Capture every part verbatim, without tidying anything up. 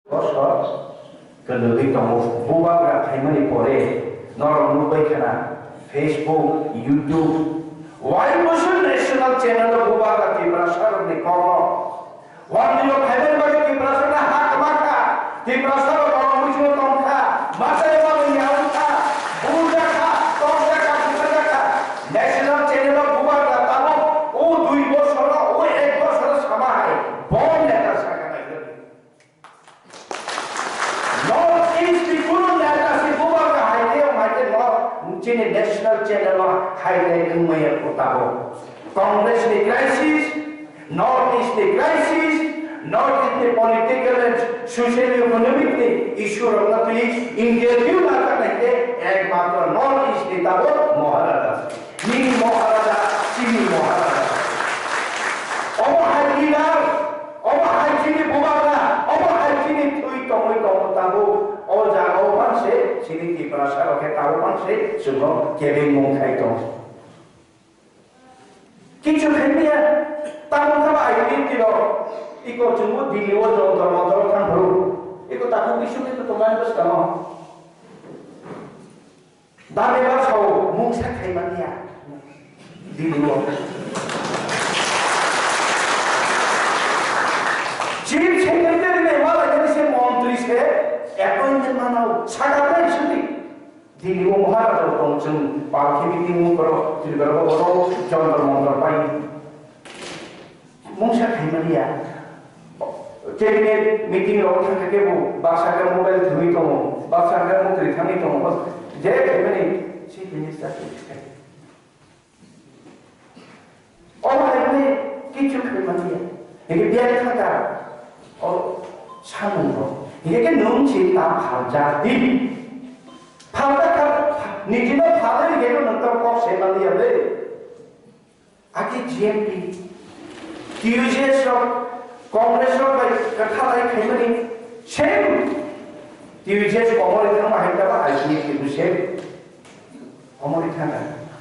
Bosor kwlwgwi tongo. Bubagra phaimani pore norok nukbai khna Facebook, YouTube, wai bosor national channel o bubagra Tiprasarokni kokno. Wandilo phaimani bagwi Tiprasarokno ha kwma kha, Tiprasarok norok muichungo tong kha, masa eba bai yaung kha, bujak kha, tokjak kha, bujak kha. National channel o bubagra tabuk o dui bosoro, o ek bosoro sama hai, bo neta sakha nai. North East ni kunu neta si bubagra hai khe, hai khe no chini national channel o hai khe wngmaya kho tabuk. Congress ni crisis, North East ni crisis, North East ni political and social economic ni issue rok no twi interview na ta nai khe ekmatro North East ni tabuk Maharaja. Nini Maharaja, chini Maharaja. Omo hai leader, omo hai chini bubagra, omo hai chini thwi tongwi tongo tabuk. O jaga o panse, chini Tiprasa rok khe tabuk panse, chwngno kebengmung khai tongo. Kichu khaimaya, tabuk khe ba I P F T rok, iko chwngbo Delhi o Jantar Mantar o thang phuru. Iko tabuk issue khe tongnani bwskango. Dame ba sao mungsa khai manya. Dili o. Chief Secretary ni wala ni se montri se appointment manao saka bai sudi. Dili o Maharaja tong chung palki meeting mo koro Tripura o koro Jantar Mantar pai. Mungsa khaimani ya. Cabinet meeting rok thangkha khe bo baksa khe mobile thwngwi tongo, baksa khe mukri thangwi tongo, je khaimani chief minister khe khai. O khaimani kichu khaimani ya. Hingke biyang thangkha o samung rok. Hingke khe nwng si ta phaljak di. Phaljak kha, nijino phalwi rwgeno nwng ta kok se mani ya de. Aki G M P, T U J S rok, Congress rok bai kwthalai khaimani same T U J S komor wngma hai khe ba I P F T bo same komor wngkha.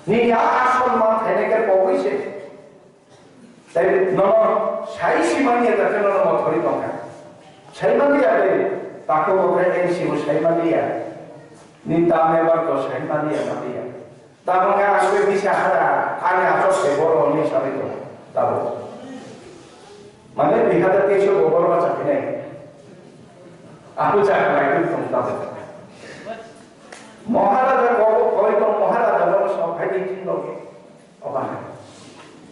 Nini a asol man thainai khe kogwi se. Tai nono sai simani ya, tate nono mothori tongkha. Sai mani ya bai, tako bo khe N C bo sai mani ya. Ni dam ebar to sai mani ya, mani ya. Tabuk khe ang bai bisa hada, ani aswk se borok ni sabai tongo. Tabuk. Mane dui hazar teis o borok ma chapinai. Aku chak bai tu tong tabuk. Maharaja ko, koi tong Maharaja no sok hai di tin logi. Oba hai.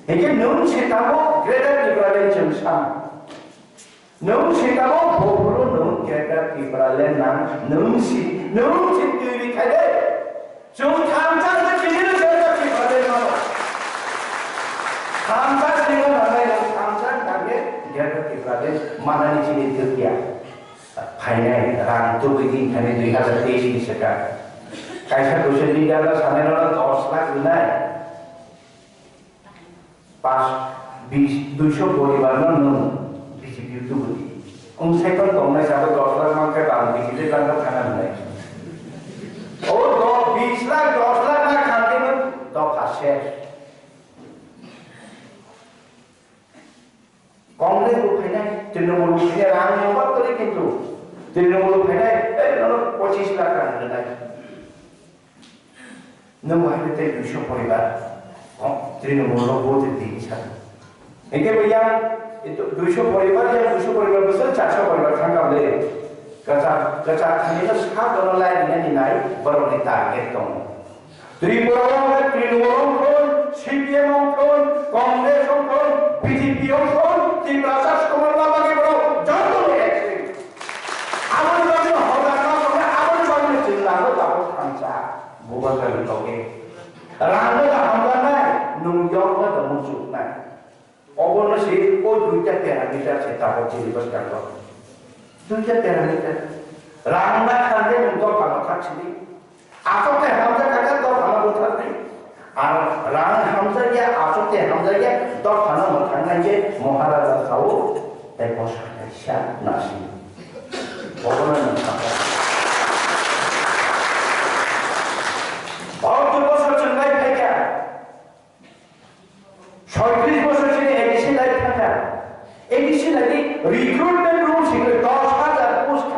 Hingke nwng se tamo Greater Tipraland chwng sam. Nwng sitamo buphuru nwng Greater Tipraland nang nwng si, nwng si twi ri khai de. Chwng thamsa se tini no Greater Tipraland mano. Thamsa tini no nangnai nwng thamsa tangke Greater Tipraland manani chini twkya. Phainai rang tubui din thani dui hazar teis ni swkang. Kaisa kuchuk leader no sanai no dos lakh rwnai. Pas, bis, duiso poribar no nwng B J P o tubu di. Wng cycle tongnai sabo dos lakh mankhe bang B J P langkha thana hwnwi. O do, bis lakh, dos lakh na khan khe no dopha se. Congress bo phainai, Trinamool bo phainai, rang ni obar kori kintu Trinamool bo phainai, ei nono pochis lakh rang rwnai. Nwng bo hai tei duiso poribar, oh, Trinamool rok vote di hinwi sadi. Hingke bo yang duiso poribar, yang duiso poribar bwswk charso poribar thangkha le. Kwchak, kwchak thani no sak no lai rinani nai borokni target tongo. Tripura o hwnkhe Trinamool wngthun, C P M wngthun, Congress wngthun, B J P wngthun, Tiprasa sokomorna bagwi borok jotono ek se. Aboni bagwi no hojak ma tongnai, aboni bagwi no chwng lago tabuk thansa. Bubagra ni loge. Rang no da hamjaknai, nwng yok no da muchuknai. Obono se o duita parameter se tabuk chini bwskango. Duita parameter. Rang na khan de nwng dophano thak sidi. Aswk khe hamjak kha khe dophano bwthar di. Ar rang hamjakya, aswk khe hamjakya, dophano mwthang nai je Maharaja sao tei bwsa kaisa nasi. Obono nwng sakha. Bhorti bosor chwng lai phaikha. Soitris bosor chini A D C lai thangkha. A D C lagi recruitment rules hingwi dos hajar post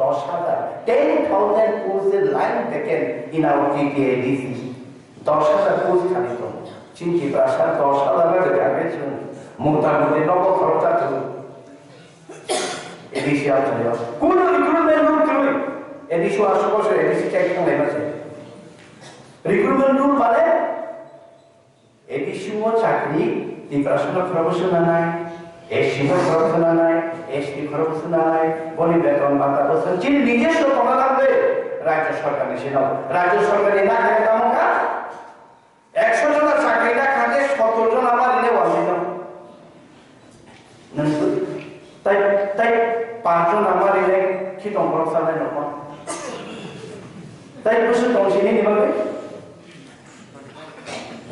Dos hajar, ten thousand posts line vacant in our T T A D C. Dos hajar post khali tongo. Chini Tiprasa dos hajar no rwgwi age chwng mota moti nogo khoroksa thwng. A D C athani o. Kuno recruitment rule kwrwi. A D C o aswk bosor A D C chai thang lai ma se. Recruitment rule mane A D C o chakri Tiprasa no khoroksa nanai, S C no khoroksa nanai, S T khoroksa nanai, boni beton bata bosor chini nijoswo tongna nang de. Rajya sarkar ni sino, rajya sarkar ni na khe tamo kha. Ekso jona chakri na kha de sottor jona ma rine wal dino. Nwng twi, tai, tai, panch jona ma rine khitong borok sanai nokma. Tai busu tong sini ni bagwi.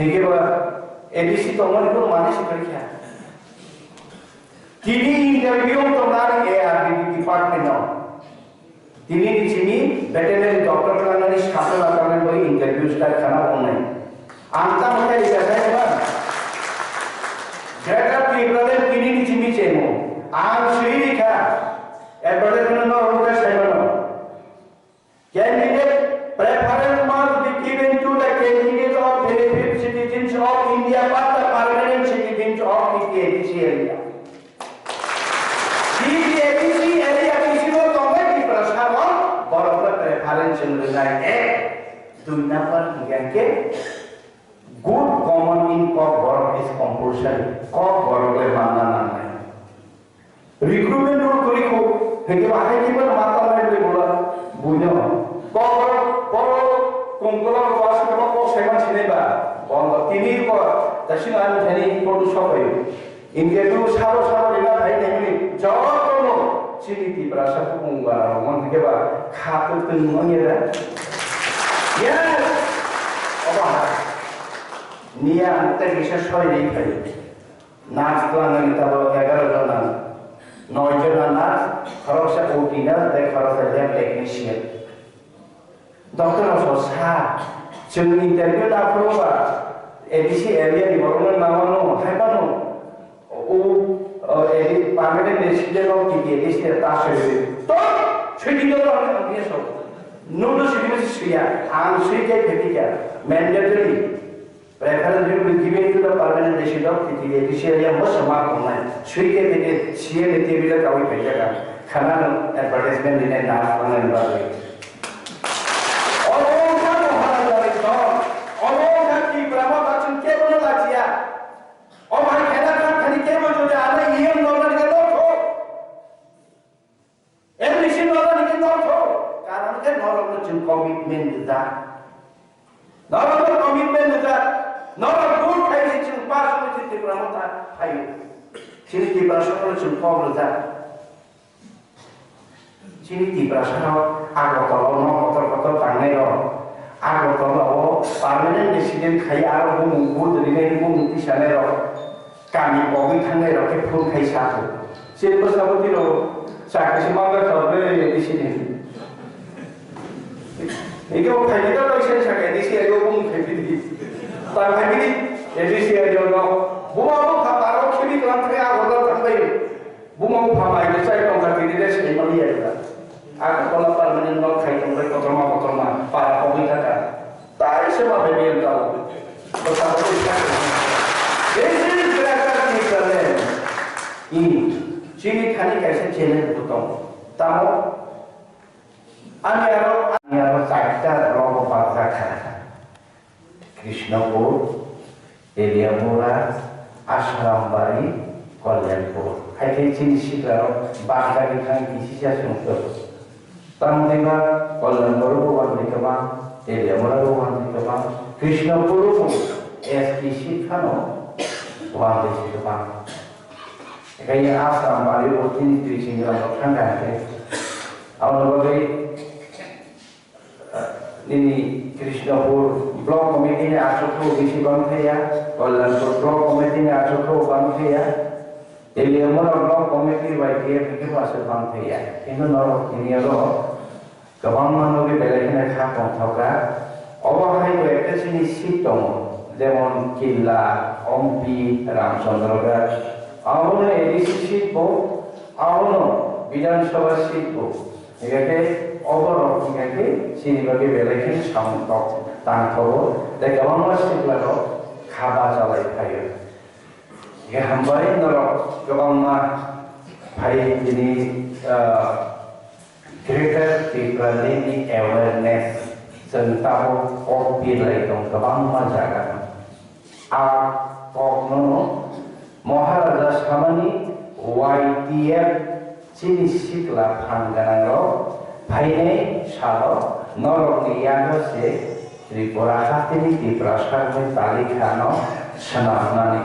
Hingke ba A D C tongmani kunu mani se tongkha. Tini interview tongnani A R D D department no. Tini ni simi veterinary doctor langnani sakno lakanai bai interview start khana ongnai. Ang tamo khe rika khai ba. Greater Tipraland tini ni simi chemo. Ang sui rika. Advertisement no rung khe sai mano. Candidate preference must be given to the candidate of benefit citizens of India but the permanent citizens of T T A D C area. T T A D C area bisingo tongnai Tiprasa rok borokno preference rwnai. Ek, dui number hingkha khe good common in kok borok is compulsory. Kok borok le manna nangnai. Recruitment rule kwrwi kho, hingke ba hai khe mano ma tangnai bwlai bola buino. Kok borok, borok kongkola rok aswk khe kok saiman sinai ba, bondo tini ko, dasino ani thani kodu sobai. Hingke tu sabo sabo rina hai nai mani, jotono chini Tiprasa bumung bara rok, mon hingke ba kha tu tong manya da. Yes! Oba ha. Niya ang tei kisa soi ri phai. Nurse twlangnani tabuk egaroh jona, noi jona nurse, khoroksa O T nurse, tei khoroksa lab technician. Doctor rok sa, chwng interview ta phuru ba, A D C area ni borok no ma wano, hai phano, o, o, A D C permanent resident of T T A D C ta soi, to, soi di jora ang, ang dia so. Nudu sidi mesti suya, ang sui kai khetika, mandatory. Preference will be given to the permanent resident of T T A D C area, mwsa ma tongnai. Sui ke bini C M ni table o kawi phai jaga. Khana no advertisement ni nai na tongnai ni bagwi. Obo wngkha Maharajani dol. Obo wngkha Tipra Motha chwng kebo no lachiya. Obo hai khena kha khani kebo jodi ano E M dol na dikhe dol kho. M D C norok ni norok, karon khe norok no chwng commitment rijak. Norok no commitment rijak. Norok vote khai se chwng pass wngwi se Tipra Motha phaio. Chini Tiprasa no chwng kok rijak. Chini Tiprasa rok Agartala o no kotor kotor tangnai rok. Agartala o permanent resident khai aro bumung vote rinai bumung tisanai rok. Kami pogwi thangnai rok khe phone khai sa kho. Chini bwsa bwtwi rok chakri se manjak kha ble di sini. Ego phaini da bai sen saka di si ayo bung khai bidi. Ta khai bidi, di si ayo no. Buma bung kha paro khibi klam thre a gorda thangbai. Buma bung kha bai de chai tong kha tini de se mali ayo da. Agartala permanent no khai tong bai kotorma kotorma para pogwi thaka. Tai se ma bebel tao. Bwsa bwtwi kha. This is Greater Tipraland. I, chini thani kaisa challenge bo tongo. Tamo, ani aro, ani aro charta block o barjak kha. Krishnapur, Teliamura, Asrambari, Kalyanpur. Hai khe chini sikla rok bangkha ni thang kisi cha sung tok. Tamo hwnba Kalyanpur bo wngwi kwbang, Teliamura bo wngwi kwbang, Krishnapur bo S T seat phano wngwi kwbang. Ekhai Asrambari bo chini twi sing rok thang kha khe. Aboni bagwi Nini Krishnapur Block Committee ni achukhu bisi bang thaya, Kalyanpur Block Committee ni achukhu bang thaya, Teliamura Block Committee bai khe bikhe aswk bang thaya. Kintu norok tini oro kwbangma nugwi belai kheno kha tongthokha. Obo hai bo ekta chini seat tongo, jemon Killa, Ompi, Ramchandra Ghat, abono A D C seat bo, abono Bidhan Sabha seat bo. Hingkhe oborok hingkhe chini bagwi belai khe samung tok tangthogo, tei kwbangma siklarok kha bachalai phaio. Hingkhe hambai norok kwbangma phai tini, ah, Greater Tipraland ni awareness chwng tabuk kok birlai tong kwbangma jaga. A kokno Maharaja samani Y T F chini sikla phan gwnangrok phainai salo norokni yago se Tripura hasteni Tiprasarokni talikhano swnamnani,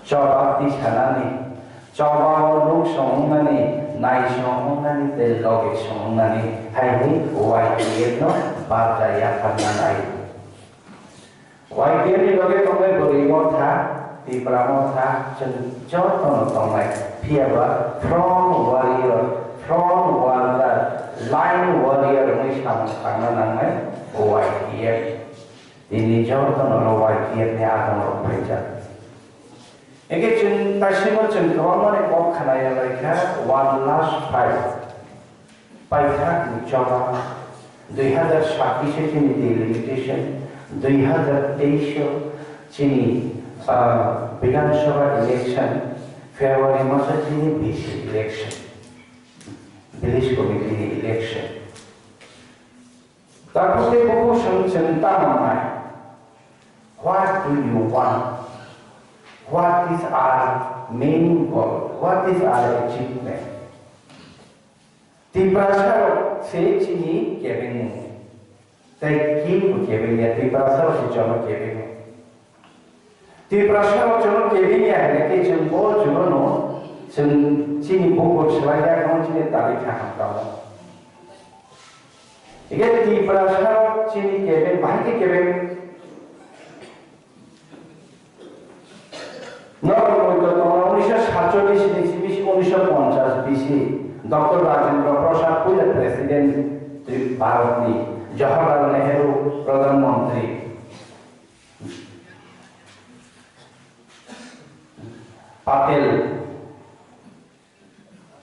choba tisanani, choba o nuk song wngnani, nai song wngnani tei logi song wngnani hai hwnwi Y T F no barja yapharna nai. Y T F ni loge tongnai bwrwi motha, Tipra motha, chwng jotono tongnai. Phiya ba front warrior, front worker, line warrior wngwi samung tangna nangnai Y T F. Tini jotono oro Y T F ni adong rok phaijak. Eke chwng naisingno chwng kwbangmani kok khna ya lai kha, one last fight. Paithakni choba, dui hazar sabbish o chini delimitation, dui hazar teis o chini, ah, Bidhan Sabha election, February maso chini B C election, Village Committee ni election. Tabuk tei buku swng chwng tamo nai, what do you want? What is our main goal? What is our achievement? Tiprasa rok se chini kebengmung. Tei kebo kebeng ya, Tiprasa rok se jono kebeng. Tiprasa rok jono kebeng ya, hingkhe chwng bo jono chwng chini bukur swlai ya, chini tali kaham tamo. Hingkhe Tiprasa rok chini kebeng, bahai khe kebeng. Norok poito tongo unisho satchollish ni simi unisho ponchash B C, Doctor Rajendra Prasad puila President Tri-, Bharat ni, Jawaharlal Nehru Pradhan Mantri, Patel,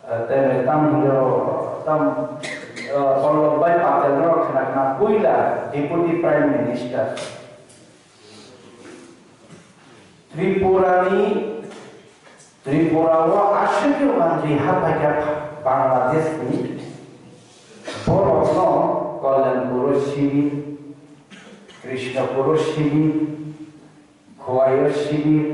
Eh, tei tam hinjo tam, eh, Vallabhbhai Patel no khna khna puila Deputy Prime Minister. Tripura ni, Tripura o aswk mantri hapaikha Bangladesh ni, borok no Kalyanpur o sibir, Krishnapur o sibir, Khowai o sibir,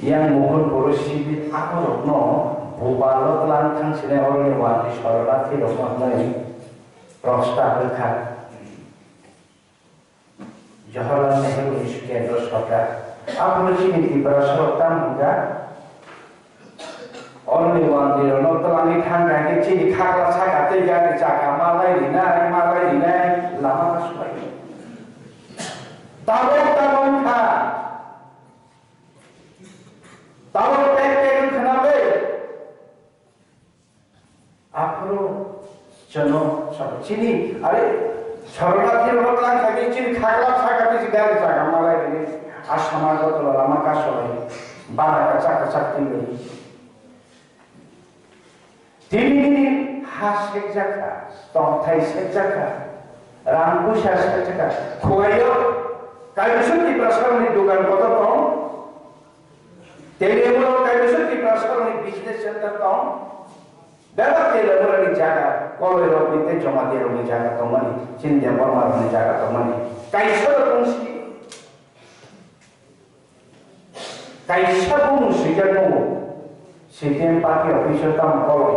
yang Mohanpur o sibir, aborokno bubalo tlang thang sinai oroni wandi sorornathi rokno hwnwi prostab wngkha Jawaharlal Nehru ni Kendra Sorkar. Aphuru chini Tiprasa rok tamo hwnkha? Oroni wandi rokno twlangwi thang kha khe chini khakla saka tei gari chaka malai rinai, malai rinai, lama kasu bai. Tabok tabok kha. Tabok pek pek wng khna bai. Aphuru chwngno sabo chini, are, sorornathi rok lang kha khe chini khakla saka tei gari chaka malai rinai, asama joto lama kasu bai. Bana kachak kachak twi bai. Tini nini ha sekjakha, tongthai sekjakha, rang puisa sekjakha, khuaio kaibwswk Tiprasarokni dukan kotor tong, Telemura kaibwswk Tiprasarokni business center tong, bebak Telemurani jaga, Koloirokni tei Jomatiarokni jaga tongmani, chini Debbarmarokni jaga tongmani, kaisa rok wngsi. Kaisa bumung swijak tongo, C P M party office o tamo kok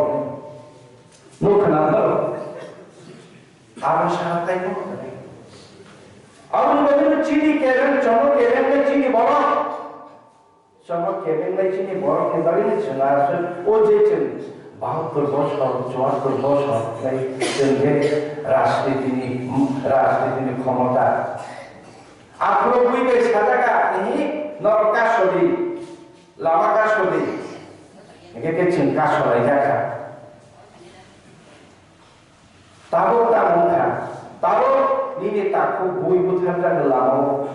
nukha nang no? Abo saha tei no? Aboni bagwi no chini kebeng, chono kebeng le chini borok. Chono kebeng le chini borok ni bagwi no chwng aswk o je chwng bahattor bosor, chuattor bosor tei chwng je rajniti ni, rajniti ni khomota. Aphuru bui bai sajak, "Tini norok kasodi, lama kasodi." Hingkhe khe chwng kasolaijak kha. Tabuk tamo wngkha, tabuk nini takhuk bui butharjago lamao,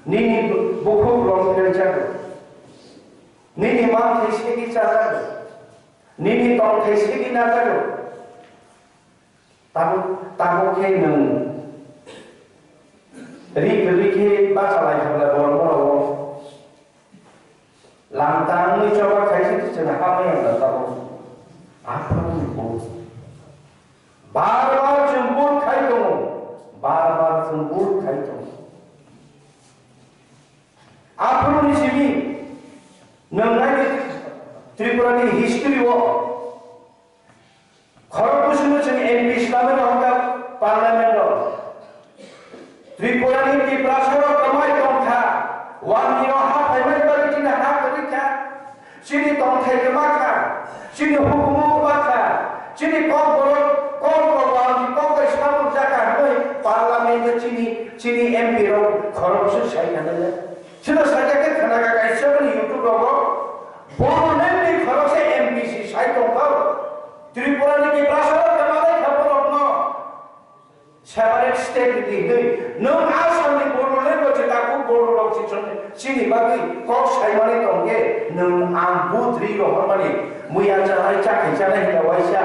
nini bukhuk rong pherjago, nini manthai segwi chajago, nini tongthai segwi najago. Tabuk, tabuk khe nwng ri kwrwi khe bacha lai kha bwlai borok borok o. Langtangwi choba khaisa se chwng hamya wngkha tabuk. Aphuru ni vote. Bar bar chwng vote khai tongo. Bar bar chwng vote khai tongo. Aphuru ni simi nwng nai di Tripura ni history o. Khorok bwswkno chwng M P swnamwi rwkha parliament o. Tripura ni Tiprasa rok kwmai tongkha, wani rok ha phaimani bagwi chini ha kwrwi kha, chini tongthai kwma kha, chini hukumu kwma kha, chini kokborok, kokborok wani kok bai samung jakha hwnwi parliament o chini, chini M P rok khorok bwswk sai kha nai le. Chwla sajakhe khwnakha kaisa bini YouTube rogo, Bodoland ni khoroksa M P C sai tongkha. Tripura ni Tiprasa rok kwma bai kha borokno separate state di hwnwi. Nwng Assam ni Bodoland rok se takhuk Bodo rok se chwng chini bagwi kok saimani tongkhe nwng ang budri rohormani muya chanai chakhai chanai hinda waisa.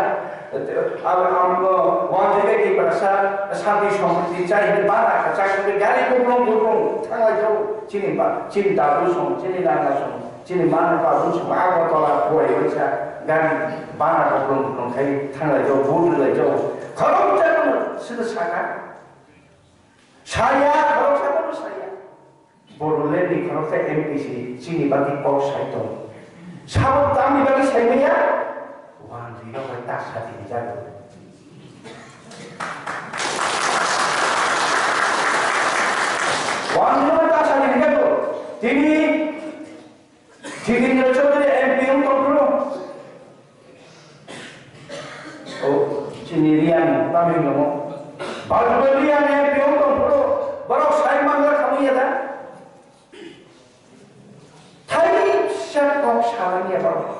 Ang, ang, o, wanjwi bai Tiprasa santi somriti chai hinwi bana kha chakri gari kuplung kuplung thanglai kho chini ba, chini dadu song, chini nana song, chini mama babu song, Agartala kuai waisa gari bana kuplung kuplung khai thanglai kho, vote rwlai kho. Khoroksa no sida saka. Saya, khoroksa no saya. Bodoland ni khoroksa M P C chini bagwi kok sai tongo. Sabo tamni bagwi sai manya? Wanjwi rok bai ta sadi rijak. Wanjwi rok bai ta sadi rijak. Tini Jitendra Chaudhary M P wng tongphuru. O, chini Riang tamni nomo. Bajpayee Riang M P wng tongphuru. Borok sai manla khamwi ya da? Thaisa kok salani ya borok.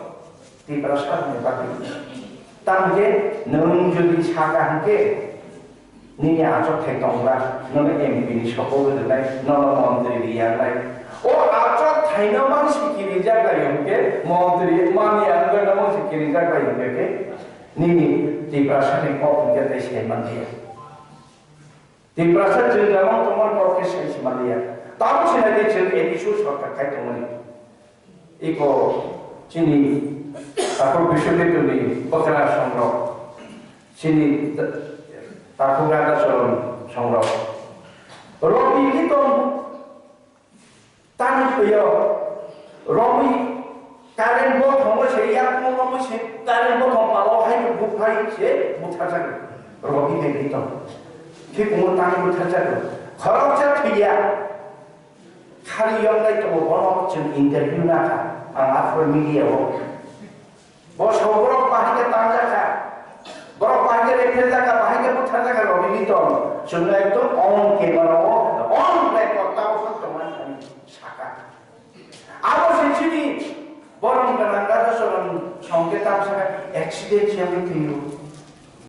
Tiprasa ni bagwi. Tamkhe nwng jodi saka hwnkhe, nini achuk thai tongba, nono M P ni soko rwnai, nono montri riyanai. O achuk thaino mang sikiri jaklai hwnkhe, montri mani ang nono sikiri jaklai hwnkhe, nini Tiprasa ni kok hwnkhe tei sai manliya. Tiprasa chwng lamang tongmani kok khe sai se manliya. Tabuk sinai di chwng A D C o sorkar khai tongmani. Iko chini takhuk Biswajit ni bwkra songrok, chini takhuk Radha Charan songrok. Robi ni tong tani phaio, robi current bo thongo se, yak mo mo se current bo thong palo hai buphai se butharjak. Robi ni tong. Thik mo tani butharjak. Khoroksa thwiya. Khali yoknai tongo, bono chwng interview nakha, ang aphuru media o. Bo sabo borok bahai khe tanjakha, borok bahai khe rephrejakha, bahai khe butharjakha, Robi ni tong. Chwng ekdom on camera o, on record tamo phano tongmani thani saka. Abo se chini borom gwnang Radha Charan song khe tamo saka accident se wngwi thwio.